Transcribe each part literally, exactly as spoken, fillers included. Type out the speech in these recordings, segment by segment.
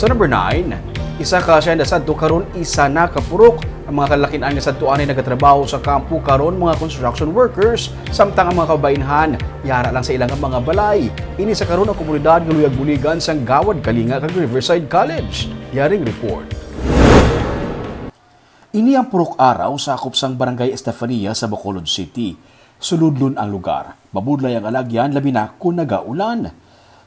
Sa number nine, isa ka hacienda sadto karon isa na ka purok. Ang mga kalalakin-an nga sadto anay nagatrabaho sa kampo karon mga construction workers, samtang ang mga kababainhan yara lang sa ilang mga balay. Ini sa karon ang komunidad nga luyag buligan sang Gawad Kalinga kag Riverside College. Yaring report. Ini ang purok araw sakop sang Barangay Estefania sa Bacolod City. Suludlon ang lugar. Mabudlay ang alagyan, labi na kon nagaulan.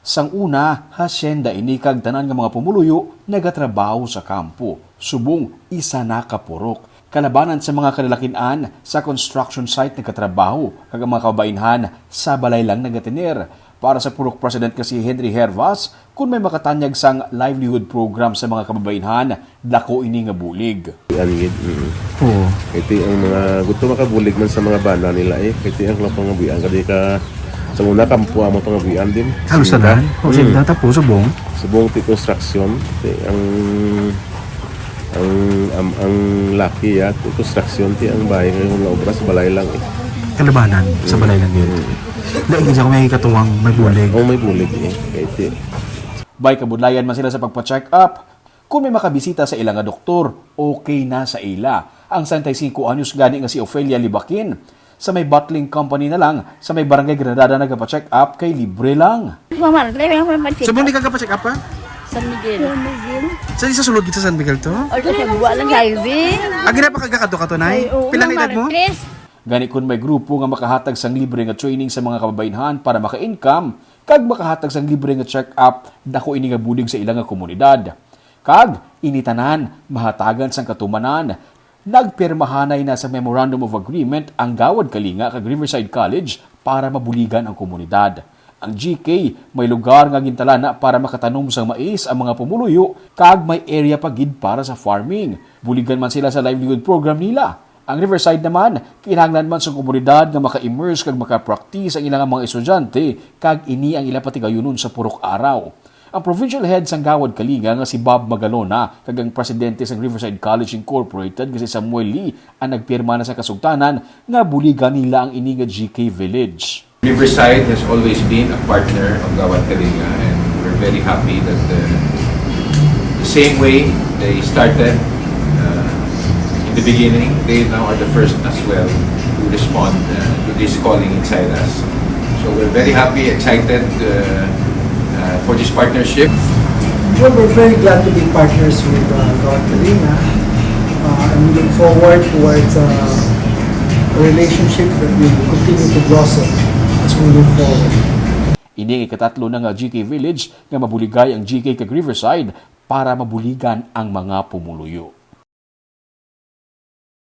Sang una, hacienda ini kag tanan nga mga pumuluyo nagatrabaho sa kampo. Subong isa na ka purok. Kalabanan sa mga kalalakin-an sa construction site nagatrabaho kag ang mga kababainhan sa balay lang nagatener. Para sa purok president nga si Henry Hervas, kung may makatanyag sang livelihood program sa mga kababainhan, dako ini nga bulig. Yan gid. Mm. Oo. Kay ti ang mga gusto makabulig man sa mga bana nila eh. Kay ti ang mga pangabuhian kadi ka sa una kampo ang mga pangabuhian din. Halos Sinda. Tanan. O, Mm. Sinda, tapos subong. Subong ti construction. Ti ang ang ang, ang laki ya ti construction ti ang bahay nga wala obra sa balay lang eh. Kalabanan sa Mm. balay lang yun. Mm. Dahil sa may katuwang may bulig. Oh, may bulig eh. Kay ti May kabudlayan man sila sa pagpa-check up. Kung may makabisita sa ila nga doktor, okay na sa ila. Ang sesenta y cinco anyos gani nga si Ofelia Libakin, sa may bottling company na lang, sa may barangay Granada nagapa-check up kay libre lang. Mama, lagi lang may check Subong up. Di ka gapa-check up, ha? San Miguel. San Miguel? Sa isa sulod kita sa San Miguel to? Or sa Buwa lang sa highway. Agi na pa kagakato-kato, Nay? Ay, oo, Pila na edad mo? Marites. Gani kun may grupo nga makahatag sang libre nga training sa mga kababainhan para maka-income, kag makahatag sang libre nga check-up, dako ini nga bulig sa ila nga komunidad. Kag ini tanan mahatagan sang katumanan. Nagpirmahanay na sa Memorandum of Agreement ang Gawad Kalinga kag Riverside College para mabuligan ang komunidad. Ang G K may lugar nga gintalana para makatanom sang mais ang mga pumuluyo kag may area pa gid para sa farming. Buligan man sila sa livelihood program nila. Ang Riverside naman, kinahanglan man sa komunidad nga maka-immerse kag maka-practice ang ilang mga estudyante, kag ini ang ila patigayunon sa purok araw. Ang provincial head sang Gawad Kalinga nga si Bob Magalona kag ang presidente sang Riverside College Incorporated nga si Samuel Lee ang nagpirma na sa kasugtanan nga buligan nila ang ini nga G K Village. Riverside has always been a partner of Gawad Kalinga, and we're very happy that uh, the same way they started uh, in the beginning, they now are the first as well to respond uh, to this calling inside us. So we're very happy, excited uh, uh, for this partnership. Well, we're very glad to be partners with uh, Gawad Kalinga, uh, and we look forward towards uh, a relationship that will continue to blossom as we move forward. Ini ang ikatatlo na nga G K Village nga mabuligay ang G K kag Riverside para mabuligan ang mga pumuluyo.